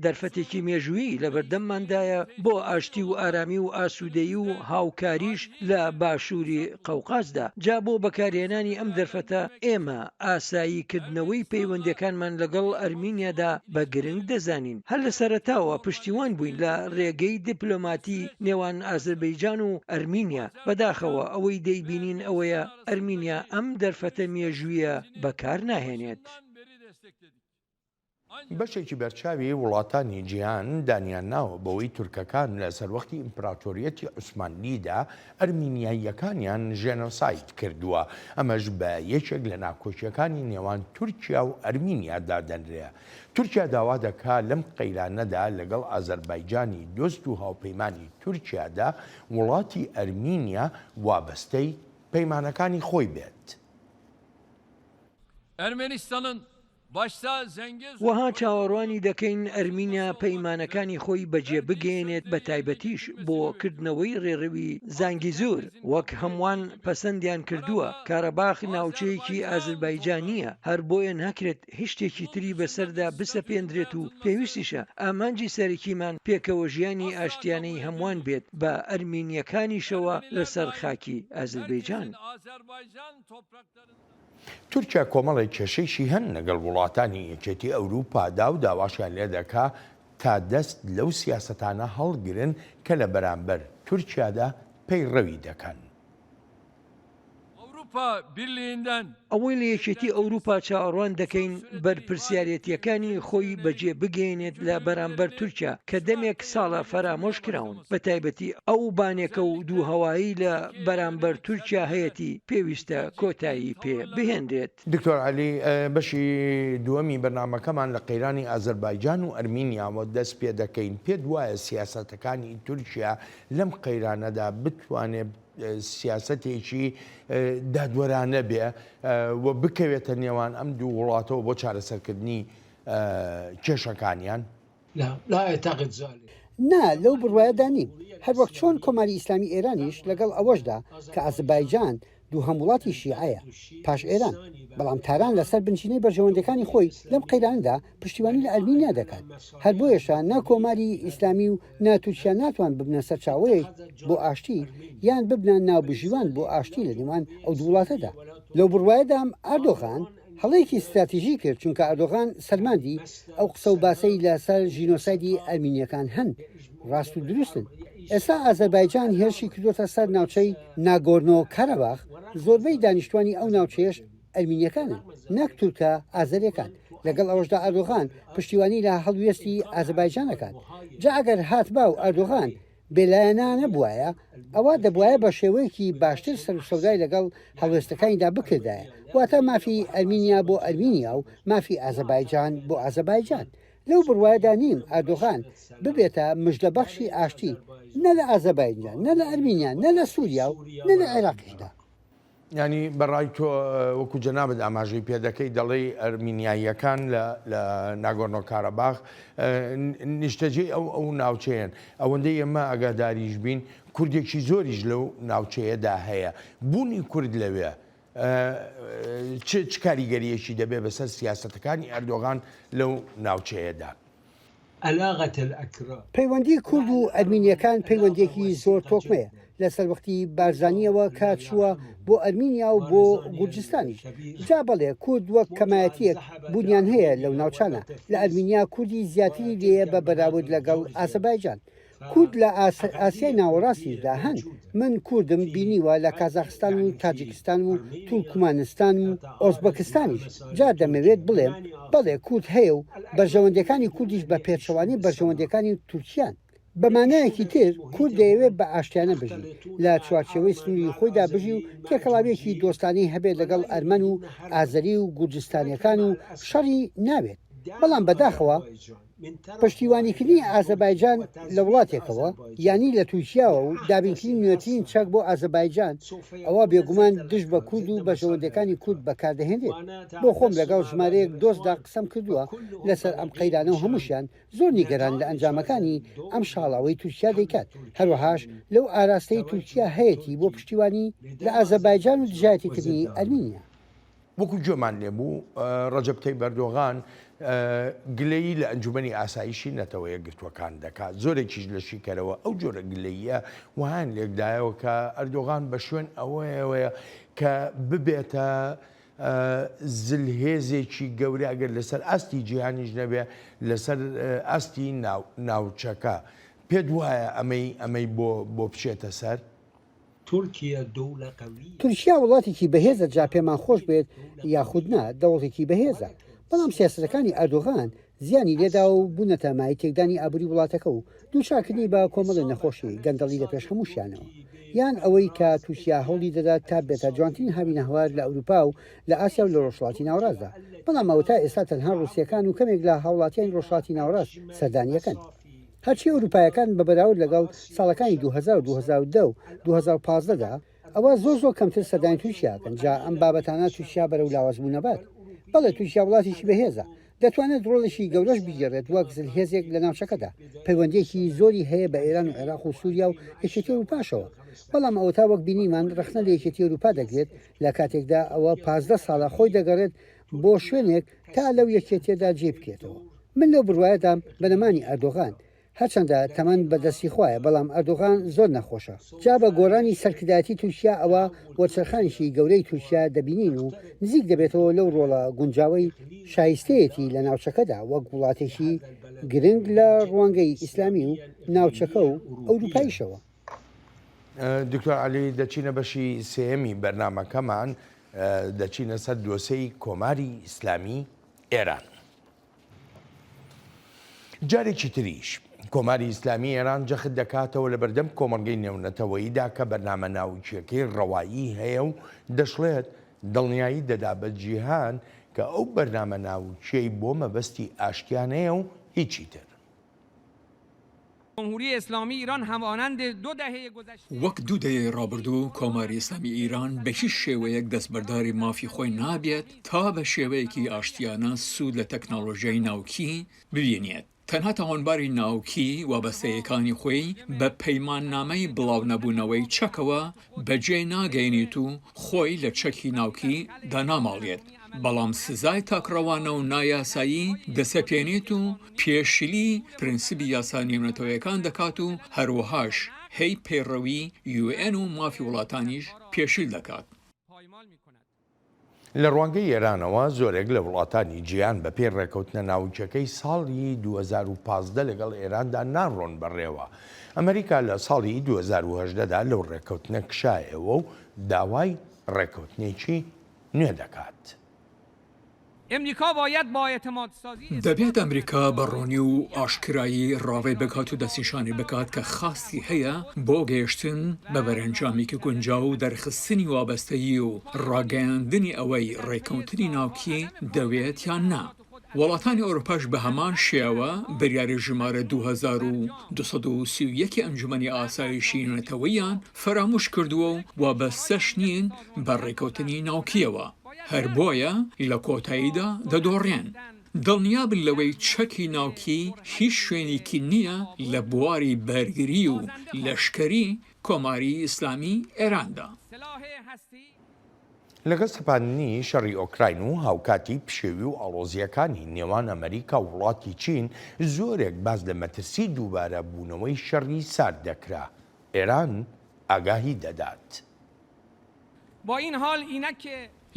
دەرفەتێکی مێژوویی لەبەردەمماندایە بۆ ئاشتی و ئارامی و ئاسوودەیی و هاوکاریش لە باشووری قەوقازدا، جا بۆ بەکارهێنانی ئەم دەرفەتە ئێمە ئاسایی کردنەوەی پەیوەندیەکانمان لەگەڵ ئەرمینیادا بە گرنگ دەزانین. هەر لە سەرەتاوە پشتیوان بووین لە رێگەی دیپلۆماتی نێوان ئازربەیجان و ئەرمینیا، بەداخەوە ئەوەی دەیبینین ئەوەیە ئەرمینیا ئەم دەرفەتە مێژوویە بەکار ناهێنێت. بەشێکی بەرچاوی وڵاتانی جیهان دانیان ناوە بەوەی تورکەکان لە سەروەختی ئیمپراتۆریەتی عوسمانلیدا ئەرمینیاییەکانیان ژێنۆساید کردووە، ئەمەش بە یەکێک لە ناکۆکییەکانی نێوان تورکیا و ئەرمینیا دادەنرێ. تورکیا داوا دەکا لەم قەیرانەدا لەگەڵ ئازەربایجانی دۆست و هاوپەیمانی تورکیادا وڵاتی ئەرمینیا وابەستەی پەیمانەکانی خۆی بێت. وەها چاوەڕوانی دەکەین ئەرمینیا پەیمانەکانی خۆی بەجێ بگەیەنێت بەتایبەتیش بۆ کردنەوەی ڕێڕەوی زانگیزور وەک هەمووان پەسەندیان کردووە، کارەباخ ناوچەیەکی ئازربایجانییە هەر بۆیە ناکرێت هیچ شتێکی تری بەسەردا بسەپێندرێت و پێویستیشە ئامانجی سەرەکیمان پێکەوەژیانی ئاشتیانەی هەمووان بێت بە ئەرمینییەکانیشەوە لەسەر خاکی ئازربەیجان. تورکیا کۆمەڵێک کێشەیشی هەن لەگەڵ وڵاتانی یەکێتی ئەوروپادا و داواشیان لێدەکا تا دەست لەو سیاسەتانە هەڵگرن کە لە بەرامبەر تورکیادا پەیڕەوی دەکەن. ئەوەی لە یەکێتی ئەوروپا چاوەڕوان دەکەین بەرپرسیارێتییەکانی خۆی بەجێ بگەیەنێت لە بەرامبەر تورکیا کە دەمێک ساڵە فەرامۆش کراون، بەتایبەتی ئەو بانێکە و دووهەوایی لە بەرامبەر تورکیا هەیەتی پێویستە کۆتایی پێ بهێنرێت. دکتۆر عەلی، بەشی دووەمی بەرنامەکەمان لە قەیرانی ئازەربایجان و ئەرمینیاوە دەست پێ دەکەین، پێت وایە سیاسەتەکانی تورکیا لەم قەیرانەدا بتوانێ سیاسەتێکی دادوەرانە بێ و بکەوێتە نێوان ئەم دوو وڵاتەوە بۆ چارەسەرکردنی کێشەکانیان؟ لا لا اعتقد ذلك. نا، لەو بڕوایەدا نیم. هەروەک چۆن کۆماری ئیسلامی ئێرانیش لەگەڵ ئەوەشدا کە ئازەبایجان دووهەم وڵاتی شیعەیە پاش ئێران، بەڵام تاران لەسەر بنچینەی بەرژەوەندیەکانی خۆی لەم قەیرانەدا پشتیوانی لە ئەرمینیا دەکات. هەر بۆیەشە نە کۆماری ئیسلامی و نە تورکیا ناتوان ببنە سەرچاوەیەک بۆ ئاشتی یان ببنە ناوبژیوان بۆ ئاشتی لە نێوان ئەو دوو وڵاتەدا. لەو بڕوایەدام ئەردۆغان هەڵەیەکی ستراتیژی کرد، چونکە ئەردۆغان سەلماندی ئەو قسە و باسەی لە سەر ژینۆسایدی ئەرمینییەکان هەن، ڕاست و دروستن. ئێستا ئازەربایجان هێرشی کردۆتە سەر ناوچەی ناگۆرنۆ کاراباخ، زۆربەی دانیشتوانی ئەو ناوچەیەش ئەرمینییەکانن نەک تورکە ئازەرییەکان. لەگەڵ ئەوەشدا ئەردۆغان پشتیوانی لە هەڵوێستی ئازەبایجان ئەکات. جا ئەگەر هاتبا و ئەردۆغان بێلایەنانە بوایە، ئەوا دەبوایە بە شێوەیەکی باشتر سەروسەودای لەگەڵ هەڵوێستەکانیدا بکردایە، واتە مافی ئەرمینیا بۆ ئەرمینیا و مافی ئازەبایجان بۆ ئازەبایجان. لەو بڕوایەدا نیم ئەردۆغان ببێتە مژدەبەخشی ئاشتی نە لە ئازەبایجان، نە لە ئەرمینیا، نە لە سوریا و نە لە عێراقیشدا. یانی بە ڕای تۆ وەکو جەنابت ئاماژەی پێ دەکەی دەڵێی ئەرمینیاییەکان لە لە ناگۆرنۆ کاراباخ نیشتەجێی ئەو ئەو ناوچەیەن ئەوەندەی ئێمە ئاگاداریش بین کوردێکی زۆریش لەو ناوچەیەدا هەیە بوونی کورد لەوێ چ چ کاریگەریەکی دەبێ بەسەر سیاسەتەکانی ئەردۆغان لەو ناوچەیەدا؟ پەیوەندی کورد و ئەرمینییەکان پەیوەندییەکی زۆر تۆکمەیە، لە سەروەختی بارزانییەوە کە چووە بۆ ئەرمینیا و بۆ گورجستانیش. جا بەڵێ کورد وەک کەمایەتییەک بوونیان هەیە لەو ناوچانە. لە ئەرمینیا کوردی زیاتری لێیە بە بەراورد لەگەڵ ئازەبایجان. کورد لە ئاسیای ناوەڕاستیشدا هەن، من کوردم بینیوە لە کازاخستان و تاجیکستان و تورکمانستان و ئۆزبەکستانیش، جا دەمەوێت بڵێم بەڵێ کورد هەیە و بەرژەوەندیەکانی کوردیش بە پێچەوانەی بەرژەوەندیەکانی تورکیان. بە مانایەکی تر کورد دەیەوێت بە ئاشتیانە بژی، لە چوارچێوەی سنوری خۆیدا بژی و تێکەڵاویەکی دۆستانەی هەبێت لەگەڵ ئەرمەن و ئازەری و گورجستانیەکان و شەڕی ناوێت، بەڵام بەداخەوە پشتیوانیکردنی ئازەبایجان لە وڵاتێکەوە، یانی لە تورکیاوە و دابینکردنی نوێترین چەک بۆ ئازەبایجان، ئەوا بێگومان دژ بە کورد و بەرژەوەندیەکانی کورد بەکاردەهێنرێت. بۆ خۆم لەگەڵ ژمارەیەک دۆستدا قسەم کردووە لەسەر ئەم قەیرانە و هەمووشیان زۆر نیگەران لە ئەنجامەکانی ئەم شاڵاوەی تورکیا دەیکات، هەروەهاش لەو ئاراستەی تورکیا هەیەتی بۆ پشتیوانی لە ئازەبایجان و دژایەتیکردنی ئەرمینیا. وەکو گوێمان لێ بوو ڕەجەب تەیب ئەردۆغان گلەیی لە ئەنجومەنی ئاسایشی نەتەوە یەکگرتووەکان دەکات، زۆرێکیش لە شیکەرەوە ئەو جۆرە گلەییە وەهایان لێکدایەوە کە ئەردۆغان بە شوێن ئەوەیەوەیە کە ببێتە زلهێزێکی گەورە ئەگەر لەسەر ئاستی جیهانیش نەبێ لەسەر ئاستی ناوچەکە. پێت وایە ئەمەی ئەمەی بۆ بۆ بچێتە سەر؟ تورکیا وڵاتێکی بەهێزە جا پێمان خۆش بێت یاخود نا دەوڵتێکی بەهێزە، بەڵام سیاسەتەکانی ئەردۆغان زیانی لێداوە و بوونەتە مایەی تێکدانی ئابوری وڵاتەکە و دووچارکردنی بە کۆمەڵێ نەخۆشی گەندەڵی لە پێش هەمووشیانەوە یان ئەوەی کە تورکیا هەوڵی دەدات تا بێتە جوانترین هاوینەهەوار لە ئەوروپا و لە ئاسیا و لە ڕۆژهەڵاتی ناوەڕاستدا بەڵام ئەوەتا ئێستا تەنها ڕوسیەکان و کەمێک لە هاوڵاتیانی ڕۆژهەڵاتی ناوەڕاست سەردانیەکەن. هەرچی ئەوروپایەکان بە بەراورد لەگەڵ ساڵەکانی 2000 و 2010 و 2015 دا، ئەوا زۆر زۆر کەمتر سەردانی تورکیا ئەکەن، جا ئەم بابەتانە تورکیا بەرەو لاوازبوون ئەبات. بەڵێ تورکیا وڵاتێکی بەهێزە، دەتوانێت ڕۆڵێکی گەورەش بگێڕێت وەک زلهێزێک لە ناوچەکەدا، پەیوەندییەکی زۆری هەیە بە ئێران و عێراق و سوریا و یەکێتی ئەوروپاشەوە، بەڵام ئەوەتا وەک بینیمان ڕەخنە لە یەکێتی ئەوروپا دەگرێت لە کاتێکدا ئەوە 15 ساڵە خۆی دەگەڕێت بۆ شوێنێک تا لەو یەکێتیەدا جێی بکرێتەوە. من لەو بڕوایەدام بە نەمانی ئەردۆغان، هەرچەندە تەمەن بە دەستی خوایە، بەڵام ئەردۆغان زۆر نەخۆشە. جا بە گۆڕانی سەرکردایەتی تورکیا ئەوا وەرچەرخانێکی گەورەی تورکیا دەبینین و نزیک دەبێتەوە لەو ڕۆڵە گونجاوەی شایستەیەتی لە ناوچەکەدا وەک وڵاتێکی گرنگ لە ڕوانگەی ئیسلامی و ناوچەکە و ئەوروپایشەوە. دکتۆر عەلی دەچینە بەشی سێیەمی بەرنامەکەمان، دەچینە سەر دۆسێی کۆماری ئیسلامی ئێران. جارێکی تریش کۆماری ئیسلامی ئێران جەخت دەکاتەوە لە بەردەم کۆمەڵگەی نێونەتەوەییدا کە بەرنامە ناوکییەکەی ڕەوایی هەیە و دەشڵێت دڵنیایی دەدا بە جیهان کە ئەو بەرنامە ناوکییەی بۆ مەبەستی ئاشتیانەیە و هیچی تر. وەک دوو دەیەی ڕابردوو کۆماری ئیسلامی ئیران بە هیچ شێوەیەک دەستبەرداری مافی خۆی نابێت تا بە شێوەیەکی ئاشتیانە سوود لە تەکنەڵۆژیای ناوکی ببینێت. تەنها تاوانباری ناوکی وابەستەیەکانی خۆی بە پەیماننامەی بڵاونەبوونەوەی چەکەوە بەجێ ناگەیەنێت و خۆی لە چەکی ناوکی داناماڵێت، بەڵام سزای تاکڕەوانە و نایاسایی دەسەپێنێت و پێشلی پرنسیبی یاسا نێونەتەوەیەکان دەکات و هەروەهاش هەی پەیڕەوی یوئێن و مافی وڵاتانیش پێشیل دەکات. لە ڕوانگەی ئێرانەوە زۆرێک لە وڵاتانی جیهان بە پێی ڕێکەوتنە ناوکیەکەی ساڵی 2015 لەگەڵ ئێراندا ناڕۆن بەڕێوە. ئەمریکا لە ساڵی 2018 دا لەو ڕێکەوتنە کشایەوە و داوای ڕێکەوتنێکی نوێ دەکات. دەبێت ئەمریکا بە ڕوونی و ئاشکرایی ڕاڤەی بکات و دەستنیشانی بکات کە خواستی هەیە بۆ گەیشتن بە بەرەنجامێکی گونجاو و دەرخستنی وابەستەیی و ڕاگەیاندنی ئەوەی ڕێککەوتنی ناوکی دەوێت یان نا. وڵاتانی ئەوروپاش بە هەمان شێوە بریاری ژمارە 2231 ی ئەنجومەنی ئاسایشی نەتەوەییان فەراموش کردووە و وابەستەش نین بە ڕێککەوتنی ناوکییەوە. هەر بۆیە لە کۆتاییدا دەدۆڕێن. دڵنیابن لەوەی چەکی ناوکی هیچ شوێنێکی نییە لە بواری بەرگری و لەشکەری کۆماری ئیسلامی ئێراندا. لەگەڵ سەپاندنی شەڕی ئۆکراین و هاوکاتی پشێوی و ئاڵۆزییەکانی نێوان ئەمەریکا و وڵاتی چین، زۆرێک باس لە مەترسی دووبارە بوونەوەی شەڕی سارد دەکرا، ئێران ئاگاهی دەدات.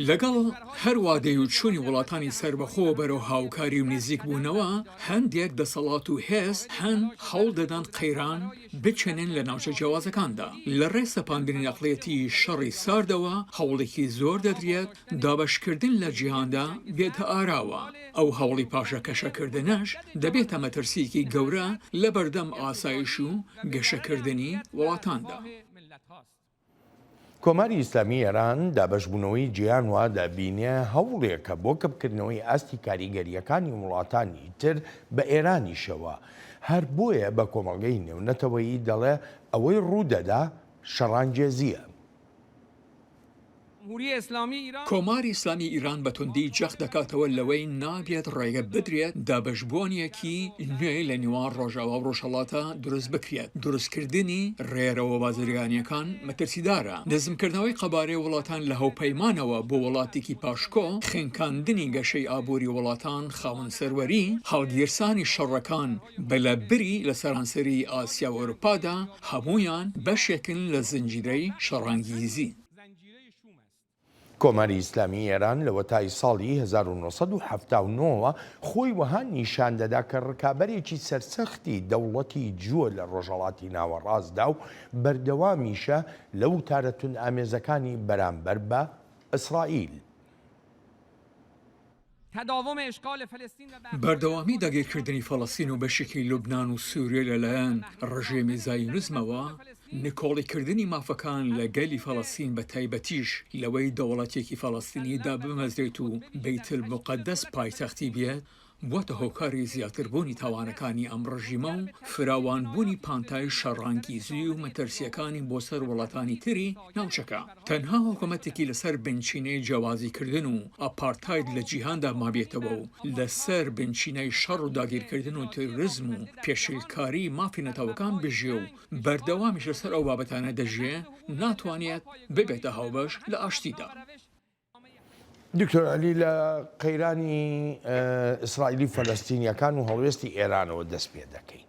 لەگەڵ هەر وادەی و چوونی وڵاتانی سەربەخۆ بەرەو هاوکاری و نزیک بوونەوە، هەندێک دەسەڵات و هێز هەن هەوڵ دەدەن قەیران بچێنن لە ناوچە جیاوازەکاندا. لە ڕێی سەپاندنی ئەقڵیەتی شەڕی ساردەوە هەوڵێکی زۆر دەدرێت دابەشکردن لە جیهاندا بێتە ئاراوە. ئەو هەوڵی پاشەکەشەکردنەش دەبێتە مەترسییەکی گەورە لەبەردەم ئاسایش و گەشەکردنی وڵاتاندا. کۆماری ئیسلامی ئێران دابەشبوونەوەی جیهان وا دەبینێ هەوڵێکە بۆ کپکردنەوەی ئاستی کاریگەرییەکانی وڵاتانی تر بە ئێرانیشەوە. هەر بۆیە بە کۆمەڵگەی نێونەتەوەیی دەڵێ ئەوەی ڕوو دەدا شەڕانگێزییە. کۆماری ئیسلامی ئیران بە توندی جەخت دەکاتەوە لەوەی نابێت ڕێگە بدرێت دابەشبوونێکی نوێ لە نێوان ڕۆژاوا و ڕۆژهەڵاتە دروست بکرێت، دروستکردنی ڕێرەوە بازرگانییەکان مەترسیدارە، نزمکردنەوەی قەبارەی وڵاتان لە هاوپەیمانەوە بۆ وڵاتێکی پاشکۆ، خنکاندنی گەشەی ئابووری وڵاتان خاوەن سەروەری، هەڵگیرسانی شەڕەکان بە لە بری لە سەرانسەری ئاسیا و ئەوروپادا هەموویان بەشێکن لە زنجیرەی شەڕانگیزی. کۆماری ئیسلامیی ئێران لەوەتای ساڵی 1979 وە خۆی وەها نیشان دەدا کە ڕکابەرێکی سەرسەختی دەوڵەتی جووە لە ڕۆژهەڵاتی ناوەڕاستدا و بەردەوامیشە لە وتارە توندئامێزەکانی بەرامبەر بە ئیسرائیل. بەردەوامی داگیرکردنی فەڵەستین و بەشێکی لوبنان و سوریە لەلایەن ڕژێمی زایونزمەوە، نکۆڵیکردنی مافەکان لە گەلی فەڵەستین بە تایبەتیش لەوەی دەوڵەتێکی فەڵەستینی دابمەزرێت و بەیتلموقەدەس پایتەختی بێت، بووەتە هۆکاری زیاتربوونی تاوانەکانی ئەم ڕژیمە و فراوانبوونی پانتای شەڕانگیزی و مەترسییەکانی بۆ سەر وڵاتانی تری ناوچەکە. تەنها حکومەتێکی لەسەر بنچینەی جیاوازیکردن و ئاپارتاید لە جیهاندا مابێتەوە و لەسەر بنچینەی شەڕ و داگیرکردن و تیرۆریزم و پێشیلکاری مافی نەتەوەکان بژیێ و بەردەوامیش لەسەر ئەو بابەتانە دەژیێ ناتوانێت ببێتە هاوبەش لە ئاشتیدا. دکتۆر عەلی لە قەیرانی ئیسرائیلی و فەلەستینیەکان و هەڵوێستی ئێرانەوە دەست پێ دەکەین.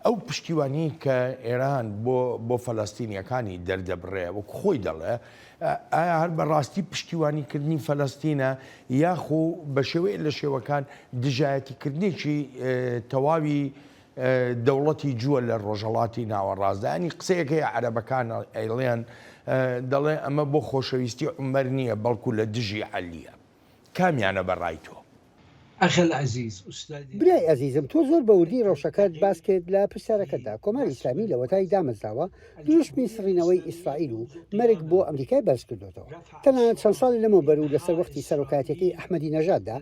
ئەو پشتیوانی کە ئێران بۆ بۆ فەلەستینیەکانی دەردەبڕێ وەک خۆی دەڵێ ئایا هەر بەڕاستی پشتیوانیکردنی فەلەستینە یاخۆ بە شێوەیە لە شێوەکان دژایەتیکردنێکی تەواوی دەوڵەتی جووە لە ڕۆژهەڵاتی ناوەڕاستدا ینی قسەیەک هەیە عەرەبەکان ئەیڵێن دەڵێ ئەمە بۆ خۆشەویستی عومەر نییە بەڵکو لە دژی عەلیە کامیانە بە ڕای تۆ؟ اخی العزیز استادی. برای ئەزیزم تۆ زۆر بە وردی ڕەوشەکەت باس کرد لە پرسیارەکەتدا، کۆماری ئیسلامی لەوەتای دامەزراوە دروشمی سڕینەوەی ئیسرائیل و مەرگ بۆ ئەمریکای بەرز کردۆتەوە. تەنانەت چەند ساڵی لەمەوبەر و لەسەر وەختی سەرۆکایەتیەکەی ئەحمەدی نەژاددا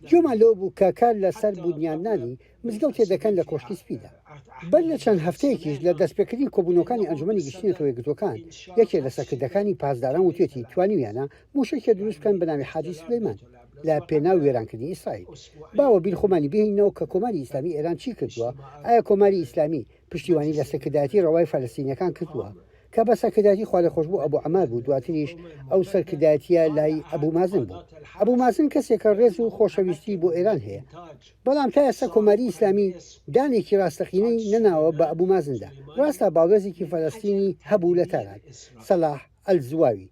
گوێمان لەوە بوو کە کار لەسەر بونیادنانی مزگەوتێ دەکەن لە کۆشکی سپیدا. بەر لە چەند هەفتەیەکیش لە دەستپێکردنی کۆبوونەوەکانی ئەنجومەنی گشتی نەتەوە یەکگرتووەکان، یەکێ لە سەرکردەکانی پاسداران وتوێتی توانیویانە موشەکێ دروست بکەن بە ناوی حاجی سولەیمان. لە پێناو وێرانکردنی ئیسرائیل. با وەبیر خۆمانی بهێنینەوە کە کۆماری ئیسلامی ئێران چی کردووە، ئایا کۆماری ئیسلامی پشتیوانی لە سەرکردایەتی ڕەوای فەلەستینیەکان کردووە کە بە سەرکردایەتی خوالێخۆشبوو ئەبو عەمار بوو، دواتریش ئەو سەرکردایەتیە لای ئەبو مازن بوو. ئەبو مازن کەسێکە ڕێز و خۆشەویستی بۆ ئێران هەیە، بەڵام تا ئێستا کۆماری ئیسلامی دانێکی ڕاستەقینەی نەناوە بە ئەبو مازندا. ڕاستە باڵوێزێکی فەلەستینی هەبوو لە تاران، سەلاح ئەلزواوی،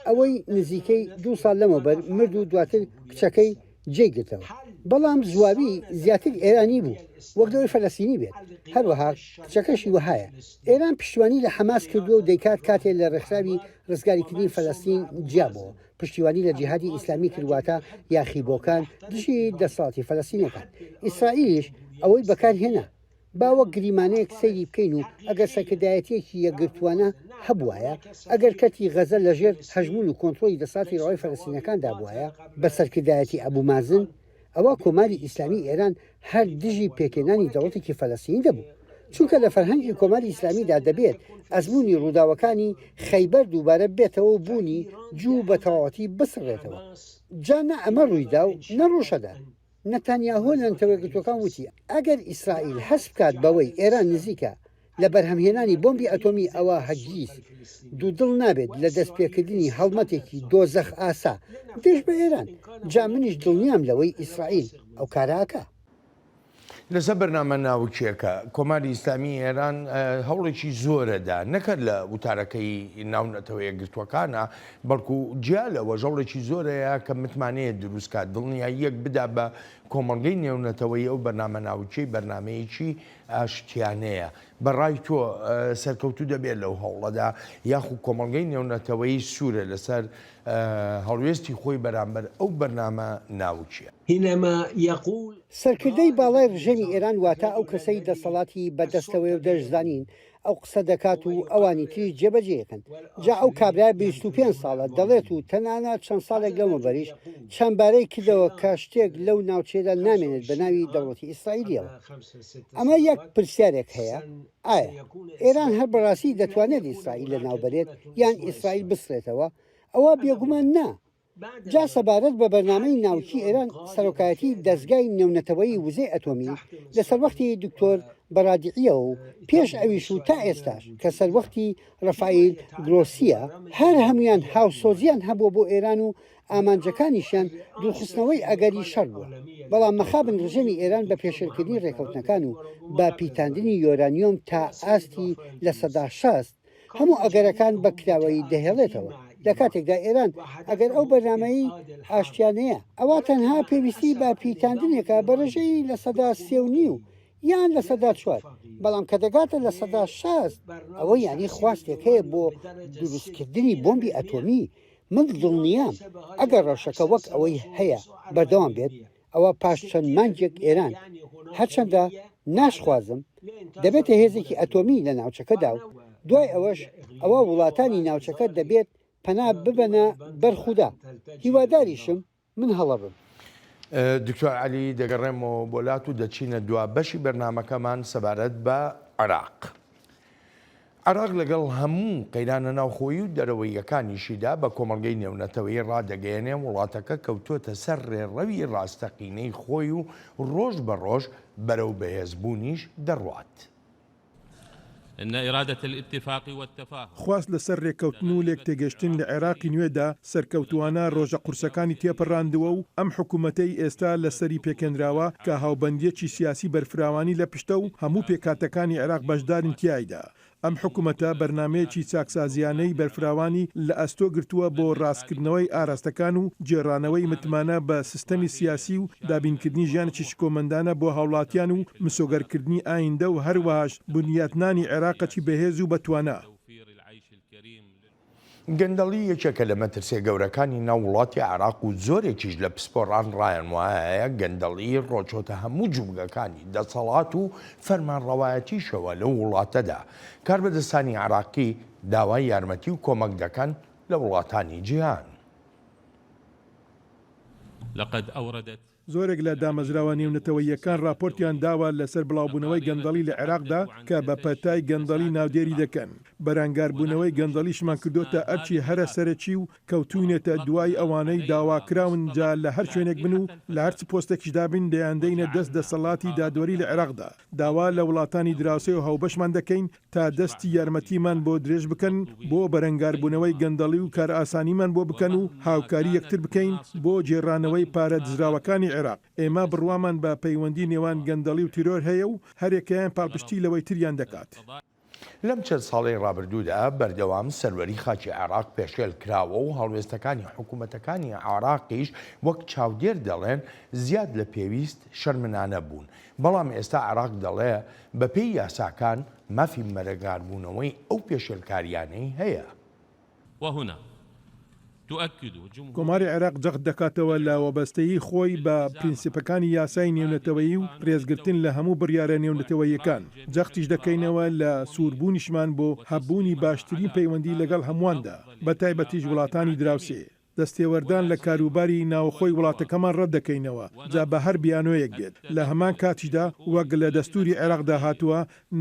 ئەوەی نزیکەی دوو ساڵ لەمەوبەر مرد و دواتر کچەکەی جێی گرتەوە. بەڵام زواوی زیاتر ئێرانی بوو وەک لەوەی فەلەستینی بێت، هەروەها کچەکەشی وەهایە. ئێران پشتیوانی لە حەماس کردووە و دەیکات کاتێ لە ڕێکخراوی ڕزگاریکردنی فەلەستین جیابۆوە، پشتیوانی لە جیهادی ئیسلامی کرد واتە یاخیبووەکان دژی دەسەڵاتی فەلەستینیەکان. ئیسرائیلیش ئەوەی بەکارهێنا. با وەک گریمانەیەک سەیری بکەین و ئەگەر سەرکردایەتییەکی یەکگرتووانە هەبووایە، ئەگەر کەرتی غەزە لەژێر هەژموون و کۆنترۆڵی دەسەڵاتی ڕەوای فەلەستینەکاندا بووایە، بە سەرکردایەتی ئەبو مازن، ئەوا کۆماری ئیسلامیی ئێران هەر دژی پێکهێنانی دەوڵەتێکی فەلەستینی دەبوو. چونکە لە فەرهەنگی کۆماری ئیسلامیدا دەبێت ئەزموونی ڕووداوەکانی خەیبەر دووبارە بێتەوە و بوونی جوو بە تەواوەتی بسڕێتەوە. جا نە ئەمە ڕوویدا و نە ڕووشەدات. نەتانیاهۆ لە نەتەوەیەکگرتووەکان وتی، ئەگەر ئیسرائیل هەست بکات بەوەی ئێران نزیکە لە بەرهەمهێنانی بۆمبی ئەتۆمی ئەوا هەرگیز دوودڵ نابێت لە دەستپێکردنی هەڵمەتێکی دۆزەخ ئاسا دژ بە ئێران، جا منیش دڵنیام لەوەی ئیسرائیل ئەو کارە ئەکا. لەسەر بەرنامە ناوکییەکە، کۆماری ئیسلامیی ئێران هەوڵێکی زۆرەدا نەک هەر لە وتارەکەی ناو نەتەوە یەکگرتووەکانە، بەڵکو جیا لەوەش هەوڵێکی زۆرەیە کە متمانەیە دروست کات، دڵنیاییەک بدا بە کۆمەڵگەی نێونەتەوەیی ئەو بەرنامە ناوکیەی بەرنامەیەکی ئاشتیانەیە. بە ڕای تۆ سەرکەوتوو دەبێت لەو هەوڵەدا یاخو کۆمەڵگەی نێونەتەوەیی سوورە لەسەر هەڵوێستی خۆی بەرامبەر ئەو بەرنامە ناوکیە؟ سەرکردەی باڵای ڕژێمی ئێران واتە ئەو کەسەی دەسەڵاتی بە دەستەوەیەو دەشزانین ئەو قسە دەکات و ئەوانی تریش جێبەجێیەکەن جا ئەو کابرایە 25 ساڵە دەڵێت و تەنانەت چەند ساڵێک لەمەوبەریش چەندبارەی کردەوە کە شتێک لەو ناوچەیەدا نامێنێت بە ناوی دەوڵەتی ئیسرائیلیەوە. ئەمە یەک پرسیارێک هەیە ئایا ئێران هەر بەڕاستی دەتوانێت ئیسرائیل لەناوبەرێت یان ئیسرائیل بسڕێتەوە؟ ئەوە بێگومان نا. جا سەبارەت بە بەرنامەی ناوکی ئێران سەرۆکایەتی دەزگای نێونەتەوەیی وزەی ئەتۆمی لە سەروەختی دکتۆر بەرادعیەوە و پێش ئەویش و تا ئێستاش کە سەروەختی ڕەفائیل گرۆسیە هەر هەموویان هاوسۆزیان هەبووە بۆ ئێران و ئامانجەکانیشیان دوورخستنەوەی ئەگەری شەڕ بووە بەڵام مەخابن ڕژێمی ئێران بە پێشێلکردنی ڕێکەوتنەکان و بە پیتاندنی یۆرانیۆم تا ئاستی 60% هەموو ئەگەرەکان بە کراوەیی دەهێڵێتەوە، لە کاتێکدا ئێران ئەگەر ئەو بەرنامەی ئاشتیانەیە، ئەوا تەنها پێویستی بە پیتاندنێکە بە ڕێژەی 3.5% یان 4%، بەڵام کە دەگاتە 60% ئەوە یانی خواستێک هەیە بۆ دروستکردنی بۆمبی ئەتۆمی، من دڵنیام ئەگەر ڕەوشەکە وەک ئەوەی هەیە بەردەوام بێت، ئەوا پاش چەند مانگێک ئێران، هەرچەندە ناشخوازم، دەبێتە هێزێکی ئەتۆمی لە ناوچەکەدا و دوای ئەوەش ئەوا وڵاتانی ناوچەکە دەبێت پەنا ببەنە بەر خودا. هیواداریشم من هەڵە بم. دکتۆر عەلی دەگەڕێمەوە بۆ لات و دەچینە دوا بەشی بەرنامەکەمان سەبارەت بە عێراق. عێراق لەگەڵ هەموو قەیرانە ناوخۆیی و دەرەوەییەکانیشیدا بە کۆمەڵگەی نێونەتەوەیی ڕادەگەیەنێ وڵاتەکە کەوتووەتە سەر ڕێڕەوی ڕاستەقینەی خۆی و ڕۆژ بە ڕۆژ بەرەو بەهێزبوونیش دەڕوات. خواست لەسەر رێککەوتن و لێکتێگەشتن لە عێراقی نوێدا سەرکەوتووانە رۆژە قورسەکانی تێپەڕاندووە و ئەم حکومەتەی ئێستا لەسەری پێکهێنراوە کە هاوبەندییەکی سیاسی بەرفراوانی لە پشتە و هەموو پێکهاتەکانی عێراق بەشدارن تیایدا. ئەم حکومەتە بەرنامەیەکی چاکسازییانەی بەرفراوانی لە ئەستۆ گرتووە بۆ ڕاستکردنەوەی ئاراستەکان و گێڕانەوەی متمانە بە سیستەمی سیاسی و دابینکردنی ژیانێکی شکۆمەندانە بۆ هاوڵاتیان و مسۆگەرکردنی ئایندە و هەروەهاش بنیاتنانی عێراقەکی بەهێز و بەتوانا. گەندەڵی یەکێکە لە مەترسیە گەورەکانی ناو وڵاتی عێراق و زۆرێکیش لە پسپۆڕان ڕایان وایە گەندەڵی ڕۆچۆتە هەموو جومگەکانی دەسەڵات و فەرمانڕەوایەتیشەوە لەو وڵاتەدا. کاربەدەستانی عێراقی داوای یارمەتی و کۆمەک دەکەن لە وڵاتانی جیهان. لقد اوردت. زۆرێک لە دامەزراوە نێونەتەوەییەکان ڕاپۆرتیان داوە لەسەر بڵاوبوونەوەی گەندەڵی لە عێراقدا کە بە پەتای گەندەڵی ناودێری دەکەن. بەرانگاربوونەوەی گەندەڵیشمان کردۆتە ئەرکی هەرە سەرەکی و کەوتووینەتە دوای ئەوانەی داواکراون جا لە هەر شوێنێک بن و لە هەرچ پۆستێکیشدا بین دەیاندەینە دەست دەسەڵاتی دادوەری لە عێراقدا. داوا لە وڵاتانی دراوسێ و هاوبەشمان دەکەین تا دەستی یارمەتیمان بۆ درێژ بکەن بۆ بەرەنگاربوونەوەی گەندەڵی و کارئاسانیمان بۆ بکەن و هاوکاری یەکتر بکەین بۆ گێڕانەوەی پارە دزراوەکانی عێراق. ئێمە بڕوامان بە پەیوەندی نێوان گەندەڵی و تیرۆر هەیە و هەریەکەیان پاڵپشتی لەوەی تریان دەکات. لەم چەند ساڵەی ڕابردوودا بەردەوام سەروەری خاکی عێراق پێشێل کراوە و هەڵوێستەکانی حکوومەتەکانی عێراقیش وەک چاودێر دەڵێن زیاد لە پێویست شەرمنانە بوون، بەڵام ئێستا عێراق دەڵێ بەپێی یاساکان مافی مەرەگاربوونەوەی ئەو پێشێلکارییانەی هەیە. وهنا تؤکد جمهوریە. کۆماری عێراق جەخت دەکاتەوە لە وابەستەیی خۆی بە پرینسیپەکانی یاسای نێونەتەوەیی و رێزگرتن لە هەموو بڕیارە نێونەتەوەییەکان، جەختیش دەکەینەوە لە سووربوونیشمان بۆ هەبوونی باشترین پەیوەندی لەگەڵ هەموواندا، بەتایبەتیش وڵاتانی دراوسێ. دەستێوەردان لە کاروباری ناوخۆی وڵاتەکەمان ڕەتدەکەینەوە، جا بە هەر بیانۆیەک بێت، لە هەمان کاتیشدا وەک لە دەستووری عێراقدا هاتووە،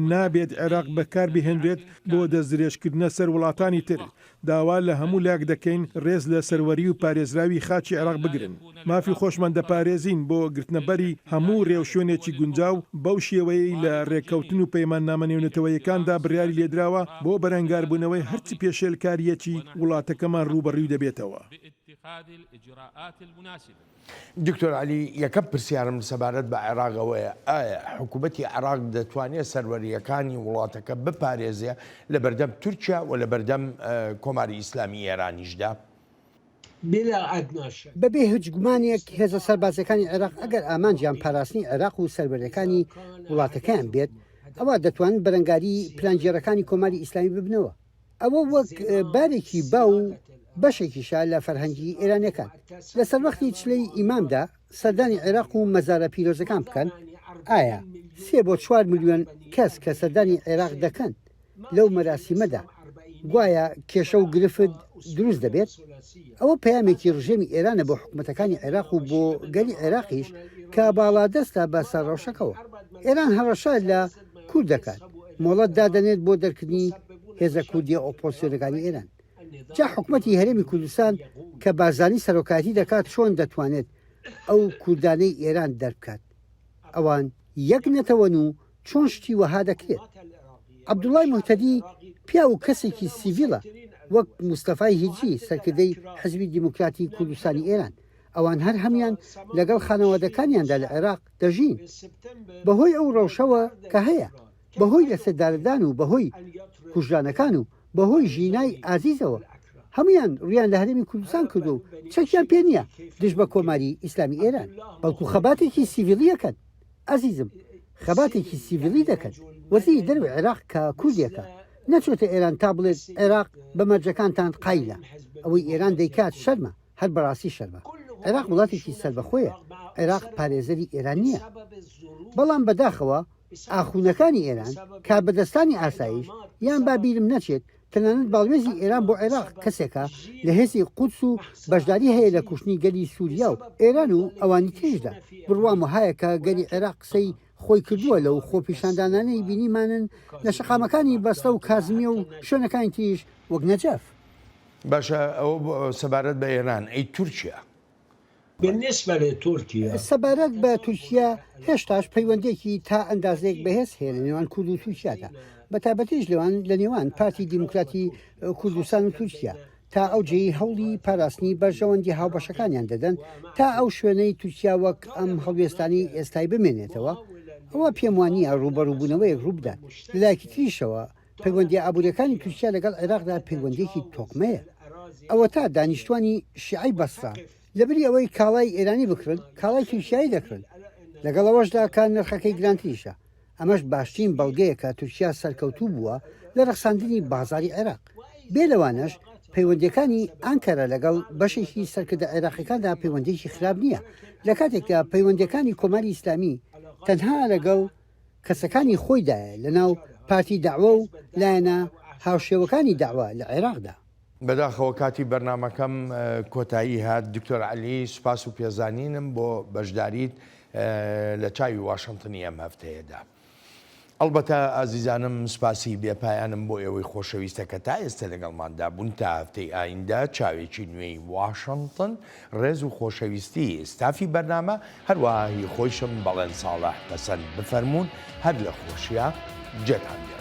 نابێت عێراق بەکاربهێنرێت بۆ دەستدرێژکردنە سەر وڵاتانی تر، داوا لە هەموو لایەک دەکەین ڕێز لە سەروەری و پارێزراوی خاکی عێراق بگرن. مافی خۆشمان دەپارێزین بۆ گرتنەبەری هەموو رێوشوێنێکی گونجاو بەو شێوەیەی لە رێککەوتن و پەیماننامە نێونەتەوەیەکاندا بڕیاری لێدراوە بۆ بەرەنگاربوونەوەی هەرچ پێشێلکارییەکی وڵاتەکەمان رووبەڕووی دەبێتەوە. دکتۆر عەلی، یەکەم پرسیارم سەبارەت بە عێراق ئەوەیە، ئایا حکوومەتی عێراق دەتوانێت سەروەرییەکانی وڵاتەکە بپارێزێ لەبەردەم تورکیا و لەبەردەم کۆماری ئیسلامی ئێرانیشدا؟ بەبێ هیچ گومانێک هێزە سەربازیەکانی عێراق ئەگەر ئامانجیان پاراستنی عێراق و سەروەریەکانی وڵاتەکەیان بێت، ئەوا دەتوانن بەرەنگاری پلانگێڕەکانی کۆماری ئیسلامی ببنەوە. ئەوە وەک بارێکی باو و بەشێکیشە لە فەرهەنگی ئێرانیەکان. لە سەروەختی چلەی ئیمامدا سەردانی عێراق و مەزارە پیرۆزەکان بکەن، ئایا سێ بۆ چوار ملیۆن کەس کە سەردانی عێراق دەکەن، لەو مەراسیمەدا گوایە کێشە و گرفت دروست دەبێت، ئەوە پەیامێکی ڕژێمی ئێرانە بۆ حکومەتەکانی عێراق و بۆ گەلی عێراقیش کە باڵادەستە بەسەر ڕەوشەکەوە. ئێران هەڕەشە لە کورد دەکات، مۆڵەت دادەنێت بۆ دەرکردنی هێزە کوردیە ئۆپۆزسیۆنەکانی ئێران. جا حکومەتی هەرێمی کوردستان کە بارزانی سەرۆکایەتی دەکات چۆن دەتوانێت ئەو کوردانەی ئێران دەربکات؟ ئەوان یەک نەتەوەن و چۆن شتی وەها دەکرێت؟ عەبدوڵای موهتەدی پیاو و کەسێکی سیڤیلە وەک مستەفای هیجری سەرکردەی حزبی دیموکراتی کوردستانی ئێران، ئەوان هەر هەموان لەگەڵ خانەوادەکانیاندا لە عێراق دەژین. بەهۆی ئەو ڕەوشەوە کە هەیە، بەهۆی لەسێدارەدان و بەهۆی کوژرانەکان و بەهۆی ژینای ئازیزەوە هەموان ڕویان لە هەرێمی کوردستان کردووە و چەکیان پێ نییە دژ بە کۆماری ئیسلامی ئێران، بەڵکو خەباتێکی سیڤیلی ئەکەن. ئەزیزم خەباتێکی سیڤیلی دەکەن. وەزیری دەرەوەی عێراق کە کوردێکە نەچۆتە ئێران تا بڵێت عێراق بە مەرجەکانتان قایلە. ئەوەی ئێران دەیکات شەرمە، هەر بەڕاستی شەرمە. عێراق وڵاتێکی سەربەخۆیە، عێراق پارێزەری ئێران نییە. بەڵام بەداخەوە ئاخونەکانی ئێران، کاربەدەستانی ئاسایش، یان با بیرم نەچێت تەنانەت باڵوێزی ئێران بۆ عێراق کەسێکە لە هێزی قودس و بەشداری هەیە لە کوشتنی گەلی سوریا و ئێران و ئەوانی تریشدا. بڕوام وەهایە کە گەلی عێراق قسەی خۆی کردووە لەو خۆپیشاندانانەی بینیمانن لە شەقامەکانی بەسرە و کازمیە و شوێنەکانی تریش وەک نەجەف. باشە ئەوە سەبارەت بە ئێران، ئەی تورکیا؟ سەبارەت بە تورکیا، هێشتاش پەیوەندییەکی تا ئەندازەیەک بەهێز هەیە لە نێوان کورد و تورکیادا، بەتایبەتیش لەوان لە نێوان پارتی دیموکراتی کوردستان و تورکیا، تا ئەو جێی هەوڵی پاراستنی بەرژەوەندی هاوبەشەکانیان دەدەن، تا ئەو شوێنەی تورکیا وەک ئەم هەڵوێستانەی ئێستای بمێنێتەوە، ئەوە پێموانییە ڕووبەڕووبوونەوەیەک ڕووبدات، لەلایەکی تریشەوە پەیوەندییە ئابوورییەکانی تورکیا لەگەڵ عێراقدا پەیوەندییەکی تۆکمەیە. ئەوەتا دانیشتوانی شیعەی بەسرە لەبری ئەوەی کاڵای ئێرانی بکڕن، کاڵای تورکیایی دەکڕن، لەگەڵ ئەوەشدا کە نرخەکەی گرانتریشە. ئەمەش باشترین بەڵگەیە کە تورکیا سەرکەوتوو بووە لە ڕەخساندنی بازاڕی عێراق. بێ لەوانەش پەیوەندییەکانی ئانکەرە لەگەڵ بەشێکی سەرکردە عێراقیەکاندا پەیوەندییەکی خراپ نییە، لەکاتێکدا پەیوەندییەکانی کۆماری ئیسلامی تەنها لەگەڵ کەسەکانی خۆیدایە لەناو پارتی دەعوە و لایەنە هاوشێوەکانی دەعوە لە عێراقدا. بەداخەوە کاتی بەرنامەکەم کۆتایی هات دکتۆر عەلی سوپاس و پێزانینم بۆ بەشداریت لە چاوی واشنتنی ئەم هەفتەیەدا. ئەڵبەتە ئازیزانم سوپاسی بێ پایانم بۆ ئێوەی خۆشەویستە کە تا ئێستە لەگەڵماندا بوون تا هەفتەی ئایندە چاوێکی نوێی واشنتن ڕێز و خۆشەویستی ستافی بەرنامە هەروەها هی خۆیشم بەڵێن ساڵح پەسەند بفەرموون هەر لە خۆشیا جێتان بێ.